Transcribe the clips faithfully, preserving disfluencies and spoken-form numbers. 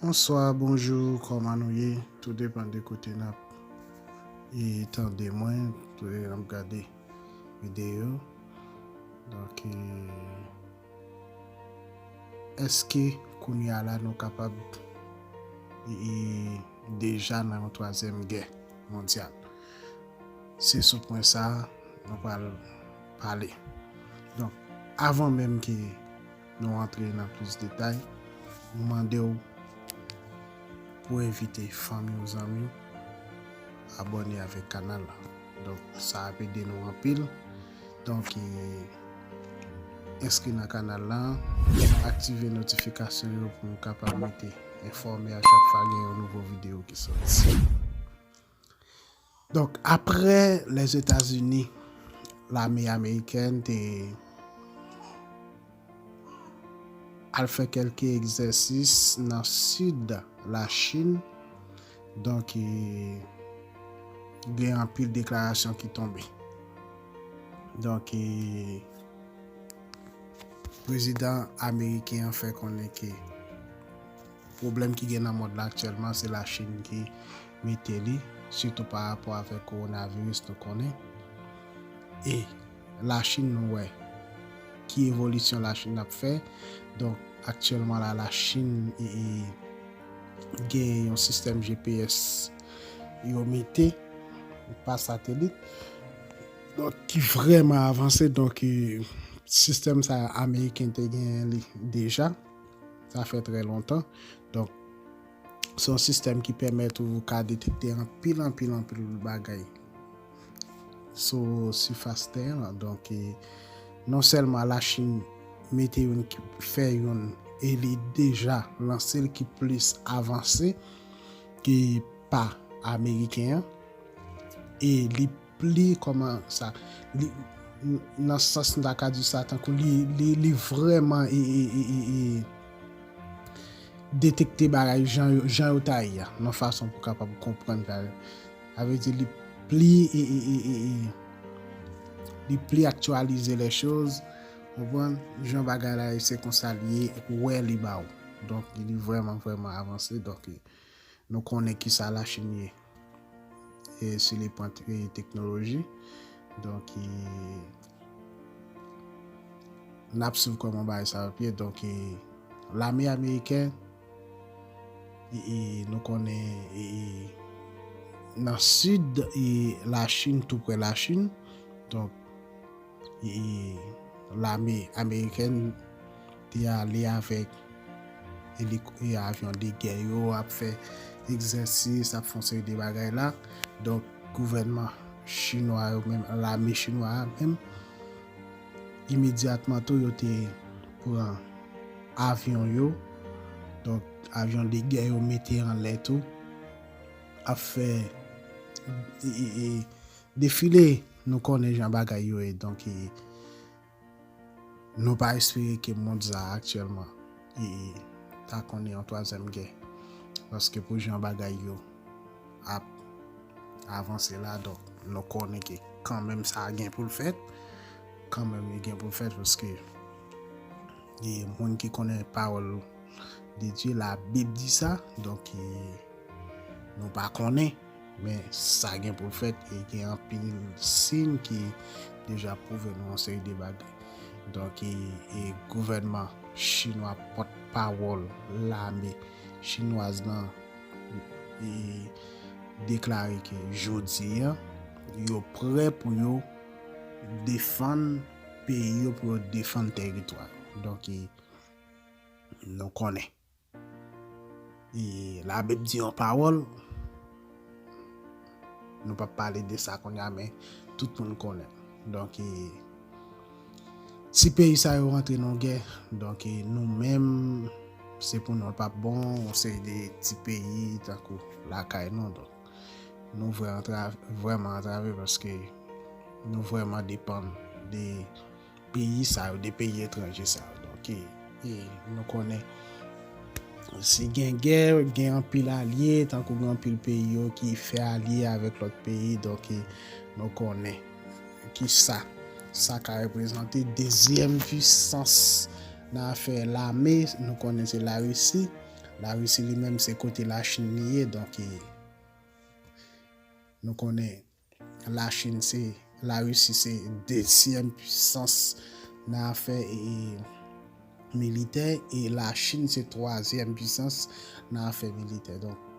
Bonswa, bonjou, kòman nou ye? Tou depann de kote n ap e tande mwen, kote n ap gade videyo. Donk, e, èske kounye a la nou kapab e, e, deja nan yon twazyèm gè mondyal? Se sou pwen sa a nou pral pale. Donk, avan menm ke nou antre nan plis detay, nou mande w pou envite fanmi w, zanmi w, abòne avèk kanal la. Donk, sa ap ede nou anpil. Donk, e, enskri nan kanal la, aktive notifikasyon yo pou nou kapab rete enfòme a chak fwa gen yon nouvo videyo ki sòti. Donk, apre Lèzetazini, lame amerikèn te al fè kèlke egzèsis nan sid Lachin. Donk, e, gen anpil deklarasyon ki tonbe. Donk, e, prezidan ameriken an fè konnen ke pwoblèm ki gen nan mond la aktyèlman, se Lachin ki mete li, sitou pa rapò avèk kowonaviris, nou konnen. E Lachin, nou wè ki evolisyon Lachin ap fè. Donk, aktyèlman la, Lachin e, e, gen yon sistèm G P S yo mete pa satelit, donk, ki vrèman avanse. Donk, e, sistèm sa a, ameriken te genyen li deja. Sa fè trè lontan. Donk, se yon sistèm ki pèmèt ou ka detekte anpil, anpil, anpil bagay sou sifas tè a. Donk, e, non sèlman Lachin mete youn, ki fè youn, e li deja lanse l ki plis avanse ke pa ameriken an, e li pli, kòman sa, li, n-, nan sans nou ta ka di sa, tankou li, li, li vrèman e, e, e, e, e, detekte bagay jan yo, jan yo ta ye a, nan fason pou kapab konprann bagay. Sa vle di li pli e, e, e, e, e, li pli aktyalize lè choz, konprann jan bagay la ye, se konsa li ye, wè li ba w. Donk, li vrèman, vrèman avanse. Donk, nou konnen kisa Lachin ye, e, sou le pwen te-, teknoloji. Donk, e, n ap swiv kòman bagay sa ap ye. Donk, e, lame ameriken, e, e, nou konnen, e, e, nan sid, e, Lachin, tou prè Lachin. Donk, e, lame amerikèn te ale avèk elik-, e, avyon de gè yo, ap fè egzèsis, ap fè yon seri de bagay la. Donk, gouvènman chinwa yo menm, lame chinwa a menm, imedyatman tou, yo te pran avyon yo. Donk, avyon de gè yo mete anlè tou, ap fè, e, e, e, defile. Nou konnen jan bagay yo ye. Donk, e, nou pa espere ke mond sa a aktyèlman, e, e, ta konnen yon twazyèm gè. Paske pou jan bagay yo ap avanse la, donk, nou konnen ke kanmenm sa gen pou l fèt. Kanmenm li gen pou l fèt, paske, e, moun ki konnen pawòl de Dye, Labib di sa. Donk, e, nou pa konnen, men sa gen pou l fèt, e gen anpil siy ki deja pwouve nou yon seri de bagay. Donk, e, e gouvènman chinwa, pòtpawòl lame chinwaz lan, e, deklare ke jodi a, yo prè pou yo defann peyi yo, pou yo defann tèritwa yo. Donk, e, nou konnen. E Labib di yon pawòl, nou p ap pale de sa kounye a, men tout moun konnen. Donk, e, si peyi sa yo rantre nan gè, donk, e, nou menm, se pou nou l p ap bon, yon seri de ti peyi tankou lakay nou. Donk, nou vrè antra-, vrèman antrave, paske nou vrèman depann de peyi sa yo, de peyi etranje sa yo. Donk, e, e nou konnen si gen gè, gen anpil alye, tankou gen anpil peyi yo ki fè alye avèk lòt peyi. Donk, e, nou konnen kisa sa ka reprezante. Dezyèm pwisans nan afè lame, nou konnen se Larisi. Larisi li menm se kote Lachin li ye, donk e, nou konnen Lachin se, Larisi se dezyèm pisans nan afè e, militè, e Lachin se twazyèm pisans nan afè militè. Donk,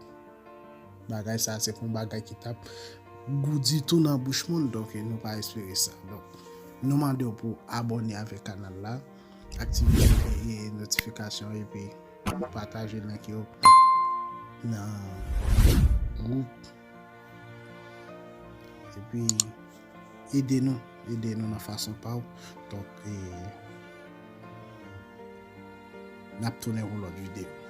bagay sa se pou yon bagay ki t ap gou ditou nan bouch moun, donk nou pa espere sa. Donk, nou mande w pou abòne avèk kanal la, aktive e notifikasyon epi pataje link yo nan gwoup. Epi ede nou, ede nou nan fason pa w. Donk, e, n ap tounen yon lòt videyo.